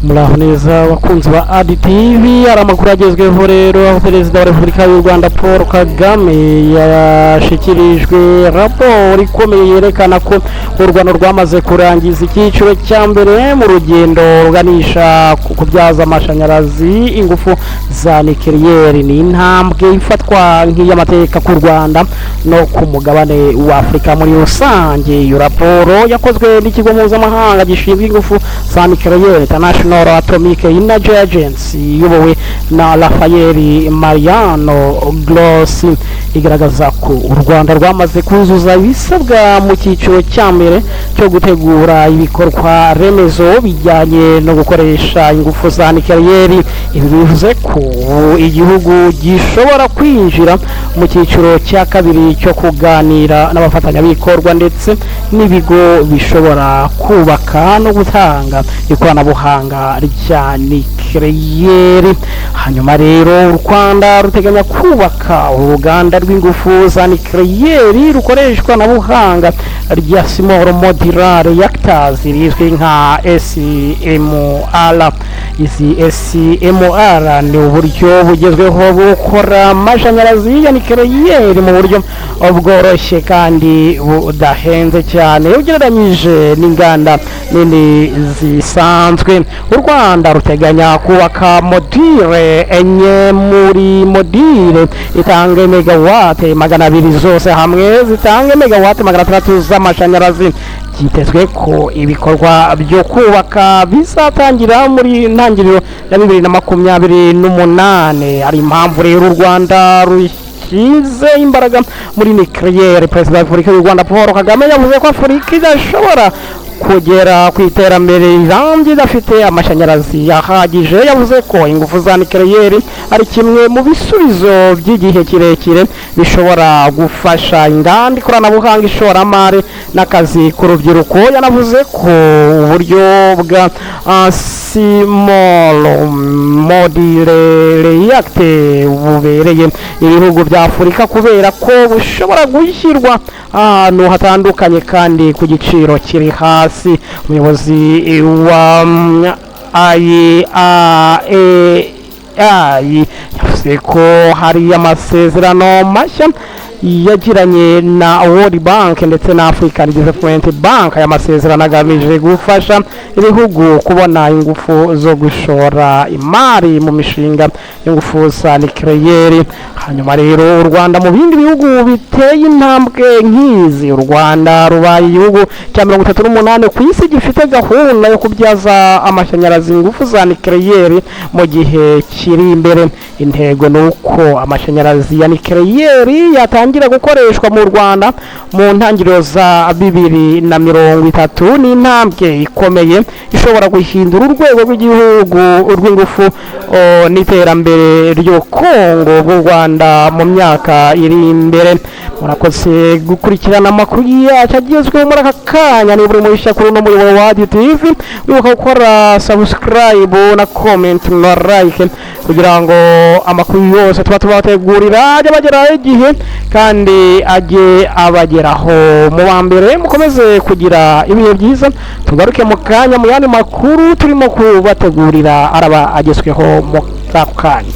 Muraho neza abakunzi ba ADTV. Hari amakuru agezweho rero, aho Perezida wa Repubulika y'u Rwanda Paul Kagame yashyikirijwe raporo ikomeye yerekana ko u Rwanda rwamaze kurangiza icyiciro cya mbere mu rugendo ruganisha ku kubyaza amashanyarazi ingufu za nikeliyeri. Ni intambwe ifatwa nk'iy'amateka ku Rwanda no ku mugabane wa Afurika muri rusange. Iyo raporo yakozwe n'ikigo mpuzamahanga gishinzwe ingufu za nikeliyeri, International Atomic Energy Agency, iyobowe na Rafael Mariano Grossi, igaragaza ko u Rwanda rwamaze kuzuza ibisabwa mu cyiciro cya mbere cyo gutegura ibikorwa remezo bijyanye no gukoresha ingufu za nikeliyeri. Ibi bivuze ko ubu igihugu gishobora kwinjira mu cyiciro cya kabiri cyo kuganira n'abafatanyabikorwa ndetse n'ibigo bishobora kubaka no gutanga ikoranabuhanga rya nikeliyeri. Hanyuma rero, u Rwanda ruteganya kubaka uruganda rw'ingufu za nikeliyeri rukoresha ikoranabuhanga rya Small Modular Reactors rizwi nka SMR. Izi SMR ni uburyo bugezweho bwo gukora amashanyarazi ya nikeliyeri mu buryo bworoshye kandi budahenze cyane ugereranyije n'inganda nini zisanzwe. U Rwanda ruteganya kubaka module enye muri module itanga megawate 200, zose hamwe zitanga megawate 600 z'amashanyarazi. Byitezwe ko ibikorwa byo kubaka bizatangira muri ntangiriro ya 2028. Hari impamvu rero u Rwanda rushyize imbaraga muri nikeliyeri. Perezida wa Repubulika y'u Rwanda Paul Kagame yavuze ko Afurika idashobora kugera ku iterambere rirambye idafite amashanyarazi ahagije. Yavuze ko ingufu za nikeliyeri ari kimwe mu bisubizo by'igihe kirekire bishobora gufasha inganda, ikoranabuhanga, ishoramari n'akazi ku rubyiruko. Yanavuze ko uburyo bwa Small Modular Reactor bubereye ibihugu bya Afurika kubera ko bushobora gushyirwa ahantu hatandukanye kandi ku giciro kiri hasi. Umuyobozi wa IAEA yavuze ko hari amasezerano mashya yagiranye na World Bank ndetse na African Development Bank. Aya masezerano agamije gufasha ibihugu kubona ingufu zo gushora imari mu mishinga y'ingufu za nikeliyeri. Hanyuma rero, u Rwanda mu bindi bihugu biteye intambwe nk'izi. U Rwanda rubaye igihugu cya 38 ku isi gifite gahunda yo kubyaza amashanyarazi ingufu za nikeliyeri mu gihe kiri imbere. Intego ni uko amashanyarazi ya nikeliyeri yatangira gukoreshwa mu Rwanda mu ntangiriro za 2030. Ni intambwe ikomeye ishobora guhindura urwego rw'igihugu rw'ingufu n'iterambere ry'ubukungu bw'u Rwanda mu myaka iri imbere. Murakoze gukurikirana amakuru yacu agezweho muri aka kanya. Niba uri mushya kuri uno muyoboro wa DTV, wibuka gukora subscribe na comment na like kugira ngo amakuru yose tuba tubategurira ajye abageraho igihe kandi ajye abageraho mu ba mbere. Mukomeze kugira ibihe byiza. Tugaruke mu kanya mu yandi makuru turimo kubategurira araba agezweho mu ako kanya.